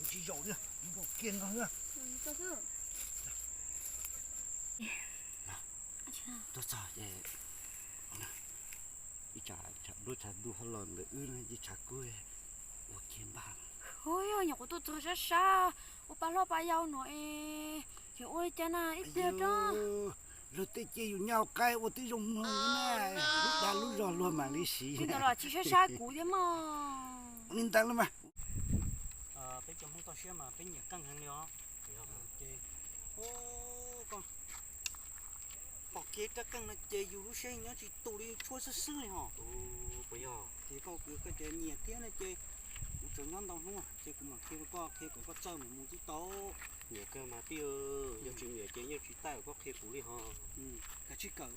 Kuv tsis zaum li, kuv zaum kiag nkaus na. Tuaj txog ces ib tsam duab tshav ntuj hab los ntawm wb no ces tshav kub ua kiag npaj. Ua yog nyuam qhuav tuaj txog sab sab ua pa hlob pa yau no es yuav ua li cas na ib pliag rau. Luag tej ces yus nyob qaib ua tib zoo mloog na, lub dag lub zog luag mam li siv. Li ntawd los tsis sab sab kuv thiab mog. Li ntawd los mas. Peb cov Hmoob toj siab mas peb nyiam qeej heev li os. Ces koj pom kev rab qeej no ces yus lub siab nyob tsis tus li tshuab xwb xwb li hos. Ces koj kwv koj cov nyiam thiab no ces kuv tseem nyob ntau hnub ces kuv mam qhia rau koj, qhia kom koj txawj mus mus tib tau. Nyiam kawg mas tij, yog tsis nyiam ces yeej tsis taij koj qhia kuv li hos. Kav tsij kawm,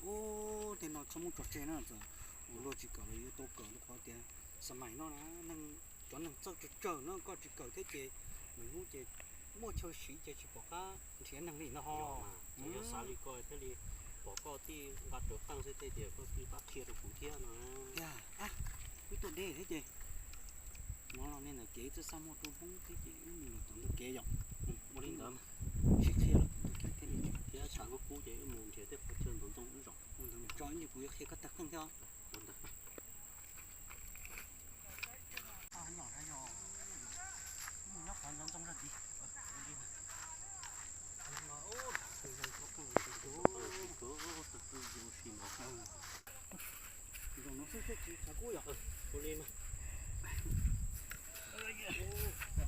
tej no txhob muab tso tseg na, txawm ua luaj tsis kawm los yuav tau kawm rau qhov tias xas mais no na, neeg, cov neeg txawj tsawg tsawg no koj tsis kawm thiab ces lwm hnub ces muaj chaw siv ces tsis pom qab nrhiav neeg li no ho. Yog xav li koj thiaj li pom koj tij nqa rawv qeej xwb thiaj tias koj tij pab qhia rau kuv thiab no. Wb tuaj deb thiab ces no los nej ntawm kev twb xaj muaj rau Hmoob thiab ces wb mus los tom ntug kev yom. Ua li ntawd mas sib qhia los tom ntug kev thiaj li tseem thiab tshav kub kub ces wb mus nrhiav tej qhov chaw ntxoov ntxoo wb zaum. Ua ntawd mus tso ib ntsis kuv yuav qhia koj tag qeej thiab. Mus nyob qhov ntxoov ntxoo zog tid. Zoo no xwb xwb tsis tshav kub yom. Ua li mas.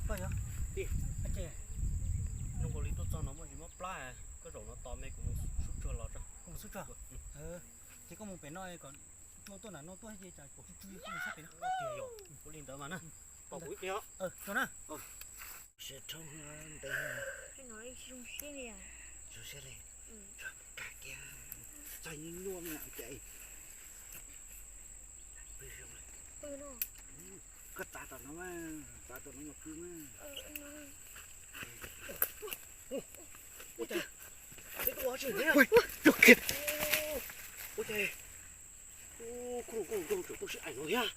Koj yog, tij, zoo nkaus li tuaj txog no muaj ntsis mob plab, koj zaum no tos me kuv mus sub tsuag los tso. Mus sub tsuag. Ces koj mus pem no kom tsua tuaj nram no tuaj ces tsam kuv tsw tsw koj mus sab pem no. Ua li ntawd mas na. Pom kuv ib pliag os. Tso na. Sawv rhawv ntev. Zoo siab li. Txog nyuaj nyuaj mas ces. Koj txav tom no, txav tom no mas pw mas. Ua cas, peb tuaj ua tsi thiab? Ua cas, khub koj nrog tseem tuaj sib aim no thiab.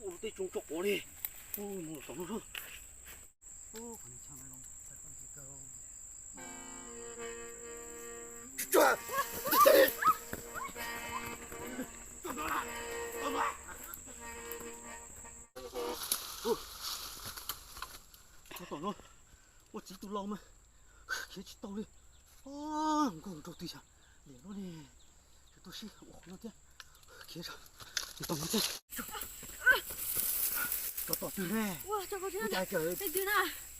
Ua tej tsoo tso quav li. Mus tom no. Tom no ua txiv tus laus mas khiav tsis tau li. Nkauj nraug twg yog liam luaj li, tuaj sib ua qhov no thiab. Khiav tau no thiab. Tsov tom twg ne? Ua cas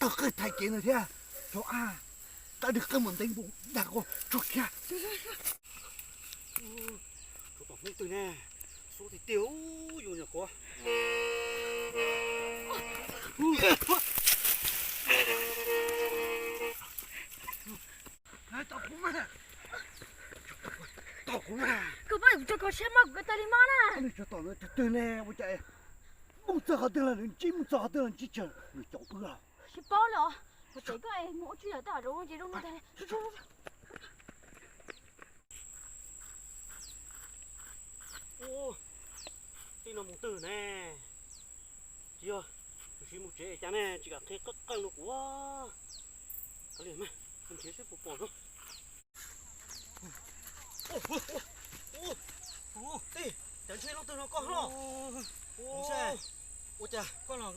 tawg qwj thaiv kev ntawd thiab. Tsov a, tab nws qeej mus ntev npaum dag ko tsuag kiag. Tsov tom hnub twg ne? Xub tiag tiag, yus nyuam qhuav. Tom kuv mas. Tom kuv mas. Koj pab kuv tso koj siab mob kuv ko tag li mob na. Nws tsov tom ntawd twg twg ne ua cas mus txog qhov twg los nws ntsib, mus txog qhov twg los ntsib tsawg nws caum pw. Tsis paub li os, thaum tseem koj es mus ua tsi lawm tej zaum no ces zoo no tag li. Ua, tij no mus twg ne? Tsis yog, tus siv mus tsev cas ne, tsis kam qhia qeej qeej rau kuv. Kav liam mas, mus nrhiav seb puas pom no. Cov ntshe leej twg no koj hlo. Ua cas koj los,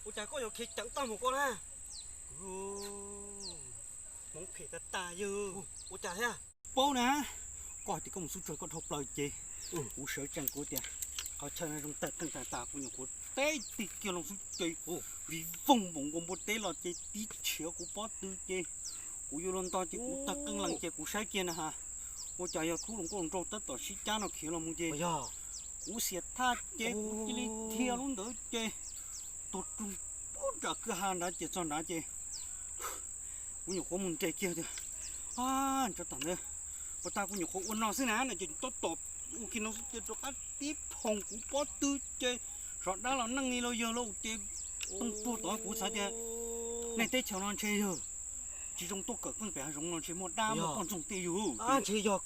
ua cas koj yuav khiav ceev tag mus koj na? Hmoov phem tas tas yawg. Ua cas thiab? Paub na, koj hais tias koj mus xub tsuag koj dhau plaws ces kuv sawv tsees kuv tias qhov chaw no zoo tawg qeej tas tas, kuv nyuam qhuav teb tig kiag los xwb ces vim voog npaum nkaus npua teb los ces tib tshiav kuv pob tw ces kuv yuav luag nto ces kuv tawg qeej lees ces kuv saib kiag na has, ua cas yog khub hluas nkauj hluas nraug tab tom sib cab no khiav los mus ces kuv xiam thaj ces kuv cia li dhia lub ntawd ces tuag rau pub nram kwj ha nrad ces txog nrad ces kuv nyuam qhuav mus nres kiag tias, ntsov tom ntawd, puas tas kuv nyuam qhuav ua no xwb na no ces tab tom ua kiag no xwb ces rov qab tib phoom kuv pob tw ces zov dab los neej li los yawg lauj ces tooj tuag tod. Kuv xav tias nej teb chaws no ntshe yog tsis zoo tuaj kawm qeej pem hav zoov no, ntshe muaj dab muaj poj ntxoog tej yug. Ntshe yog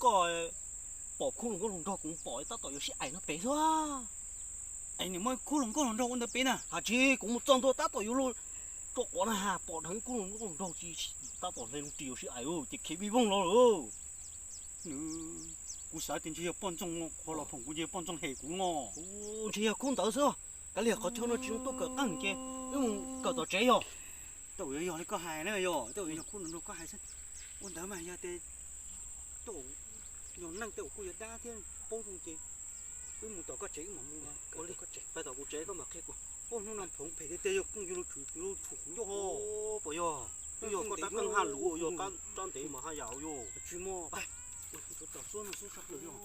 koj pom khub hluas nkauj hluas nraug kuv pom tab tom yuav sib aim no pem xwb. Es nim muaj khub hluas nkauj hluas nraug ua ntawd pem na? Has tsis, kuv mus txog ntua tab tom yuav luag rau quav na has, pom dheev khub hluas nkauj hluas nraug tsis tab tom hle lub ris yuav sib aim ces khiav vij voog los lawm. Kuv xav tias ntshe yog poj ntxoog qhuav los phoom kuv ces poj ntxoog hem kuv no. Ntshe yog khub ntawd xwb. Kav liam, qhov chaw no tsis zoo tuaj kawm qeej ces wb mus kawm tom tsev yog. Tej zaum yuav yog li koj hais na yog, tej zaum yog khub hluas nraug koj hais xwb. Ua ntawd mas yog tias tej zaum yog neeg tej zaum kuj yog dab thiab paub zoo ces wb mus tom koj tsev wb mam mus. Ua li koj tsev, pais tom kuv tsev koj mam qhia kuv. Ua hnub no phoom phem tiag tiag, yog kooj yuav luag tshum, yuav luag tshum qhov ncauj ho. Puas yog? Twb yog koj rab qeej haj luv, yog rab ntev mas haj yam yog. Tsis muaj, tom xub no xub sab plaws yog.